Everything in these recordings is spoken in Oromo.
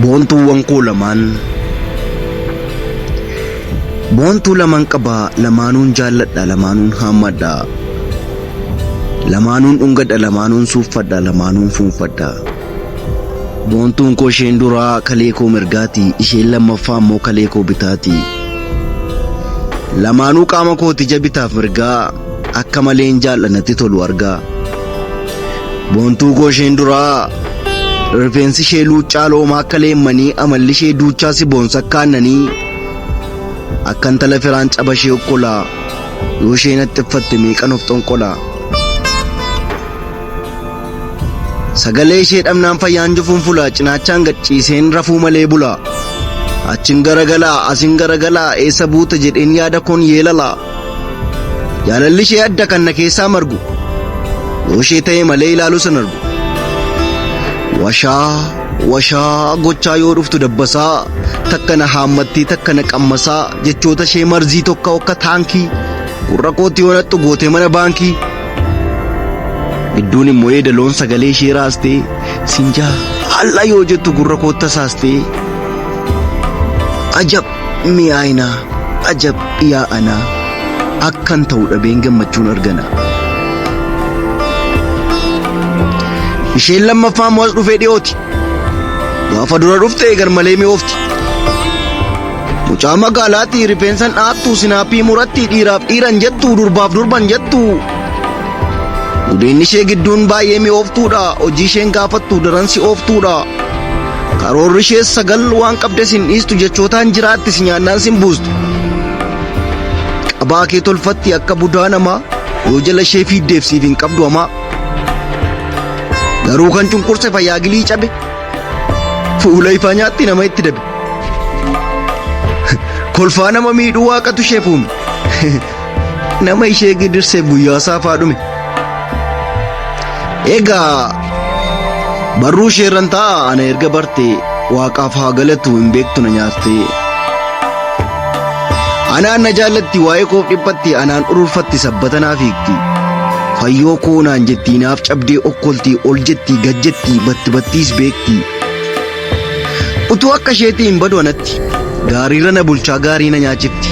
Boontuuwwan koo lamaan. Boontuu lamaan qaba, lamaanuun jaalladha, lamaanuun haammadha. Lamaanuun dhungadha, lamaanuun suuffadha, lamaanuun fuunfadha. Boontuun koo isheen duraa kalee koo mirgaati, isheen lammaffaa immoo kalee koo bitaati. Lamaanuu qaama kooti ija bitaaf mirgaa akka maleen jaalla natti tolu argaa. Boontuu koo isheen duraa rifeensi ishee luuccaa loomaa akka leemmanii amalli ishee duuchaa si boonsa akka aannanii akka intala firaan caba ishee okkolaa yoo isheen haxxiffatte meeqan of xonqolaa. Sagalee ishee dhabnaan fayyaan jufuun fula cinaachaan gad ciiseen rafuu malee bula. Achin garagalaa asin garagalaa eessa buute jedheen yaada koon yeelalaa. Jaalalli ishee adda kan na keessaa margu. Yoo ishee ta'e malee ilaaluu san argu. Washaa washaa gochaa yoo dhuftu dabbasaa takka na haammattii takka na qammasaa jechoota ishee marzii tokko akka taankii gurra kootti yoo naqxu gootee mana baankii. Gidduun immoo yeedaloon sagalee ishee raastee sinjaa alla yoo jettu gurra kootti tasaastee ajab mi'aayinaa ajab yaa'anaa akkan ta'u dhabeen gammachuun argana. Isheen lammaffaa immoo as dhufee dhiyooti. Gaafa dura dhufte garmalee mi'oofti. Mucaa magaalaatti rifeensan dhaattu sinaappii muratti dhiiraaf dhiiran jettu durbaaf durban jettu. Gudeenni ishee gidduun baay'ee mi'ooftuudha. Hojii isheen gaafattu daran si ooftuudha. Karoorri ishee sagal waan qabdes hin dhiistu jechootaan jiraatti si nyaannaan sin buustu. Qabaa kee tolfatti akka budaa namaa yoo jala ishee fiiddeef siif hin qabdu hamaa. Garuu kan cunqurse fayyaa gilii cabe fuula ifaa nyaatti nama itti dabe. Kolfaa nama miidhuu waaqatu isheef uume. Nama ishee gidirseef guyyaa saafaa dhume. Egaa barruu isheerran taa'a ana erga barte waaqaaf haa galatu hin beektu na nyaattee. Anaan na jaallatti waa'ee koof dhiphatti anaan ururfatti sabbata naaf hiikti. Fayyoo koo naan jettii naaf cabdee okkoltii ol jettii gad jettii batti battiis beekti. Utuu akka isheetii hin badu anatti gaariirra na bulchaa gaarii na nyaachifti.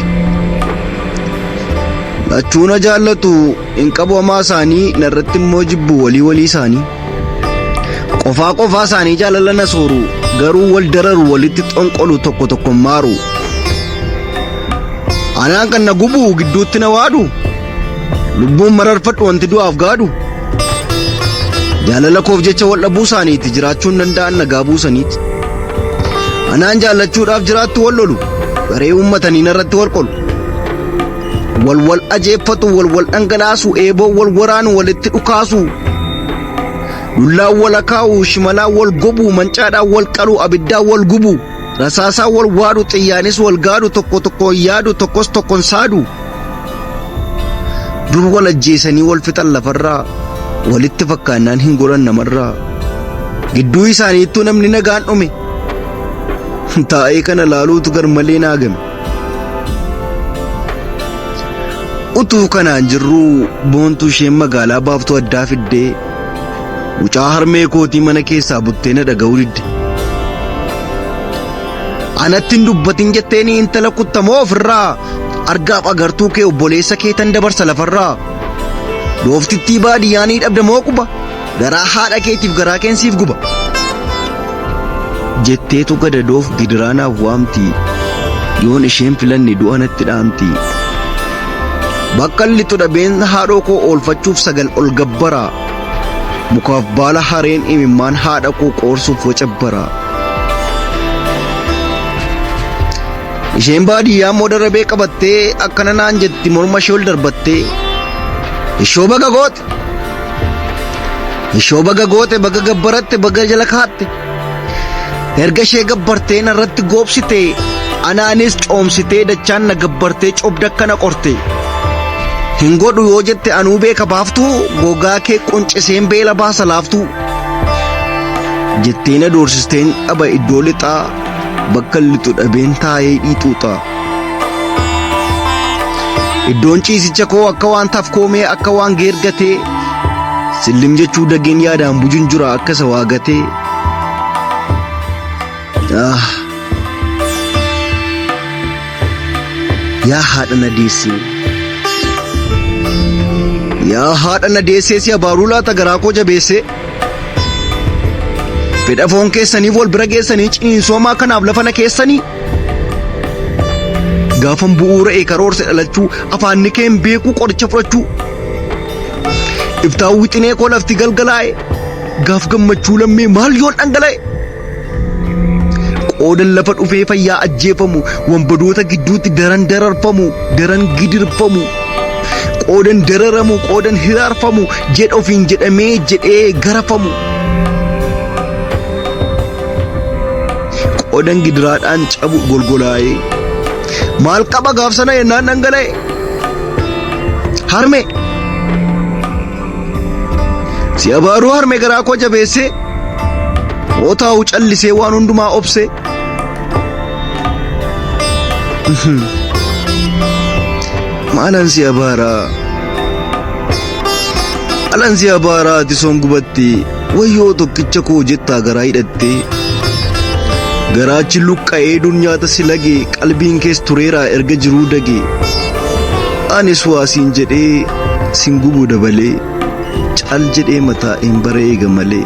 Lachuu na jaallatu hin qabu hamaa isaanii narratti immoo jibbu walii walii isaanii. Qofaa qofaa isaanii jaalala na sooru garuu wal dararu walitti xonqolu tokko tokko maaru. Anaan kan na gubu gidduutti na waadu lubbuun mararfadhu wanti du'aaf gaadu. Jaalala koof jecha wal dhabuu isaaniiti jiraachuu hin danda'an nagaa buusaniiti. Anaan jaallachuudhaaf jiraattu wal lolu garee uummatanii narratti wal qolu. Wal wal ajeeffatu wal wal dhangalaasu eeboo wal waraanu walitti dhukaasu. Dullaan wal akaa'u shimalaan wal gobu mancaadhaan wal qalu abiddaan wal gubu. Rasaasaan wal waadu xiyyaanis wal gaadu tokko tokkoon yaadu tokkos tokkon saadu. Dur wal ajjeesanii wal fixan lafarraa walitti fakkaannaan hin goran namarraa. Gidduu isaaniittuu namni nagaan dhume. Taa'ee kana laaluutu garmalee naagame. Utuu kanaan jirruu boontuu isheen magaalaa baaftuu addaa fiddee mucaa harmee kootii mana keessaa buttee na dhaga'uu didde. Anatti hin dubbatin jetteeni intala kuttamoo ofirraa argaaf agartuu kee obboleessa kee tan dabarsa lafarraa. Dooftittii baadiyyaa ni dhabda moo quba garaa haadha keetiif garaa keen siif guba. Jetteetu gadadoof gidiraa naaf waamti yoon isheen filanne du'a natti dhaamti. Bakka lixu dhabeen haadhoo koo oolfachuuf sagal ol gabbara. Mukaaf baala hareen imimmaan haadha koo qoorsuuf wacabbara. Isheen baadiyyaa immoo darabee qabattee akkana naan jetti morma ishee ol darbattee. Ishoo baga goote. Ishoo baga goote baga gabbaratte baga jala kaatte. Erga ishee gabbartee narratti goobsite anaanis coomsitee dachaan na gabbartee cobda akkana qorte. Hin godhu yoo jette anuu beeka baaftuu gogaa kee qunciseen beela baasa laaftuu. Jettee na doorsisteen dhaba iddoo lixaa bakka lixu dhabeen taa'ee dhiixuuxa. Iddoon ciisicha koo akka waan tafkoomee akka waan geergatee sillim jechuu dageen yaadaan bujunjura akka isa waagatee. Yaa Yaa haadha na deessee. Yaa haadha na deessee si abaaruu laata garaa koo jabeessee. Fedha foon keessaniif wal bira geessanii ciniinsoomaa kanaaf lafa na keessanii. Gaafan bu'uura ee karoorse dhalachuu afaanni kee hin beekuu qoricha fudhachuu. Iftaan wixinee koo lafti galgalaa'e gaaf gammachuu lammii maal yoon dhangala'e. Qoodan lafa dhufee fayyaa ajjeefamu wanbadoota gidduutti daran dararfamu daran gidirfamu. Qoodan dararamu qoodan hiraarfamu jedha ofiin jedhamee jedhee garafamu. Qoodan gidiraadhaan cabu golgolaa'ee maal qaba gaaf sana yennaan dhangala'e. Harme si abaaruu harme garaa koo jabeessee hoo taa'u callisee waan hundumaa obsee. Maalan si abaaraa? Maalan si abaaraa ati soon gubatte wayyoo tokkicha koo jettaa garaa hidhattee. Garaachi luqqa'ee dur nyaata si lage qalbiin kees tureeraa erga jiruu dage. Anis waa siin jedhee sin gubu dabalee cal jedhee mataa hin bara eega malee.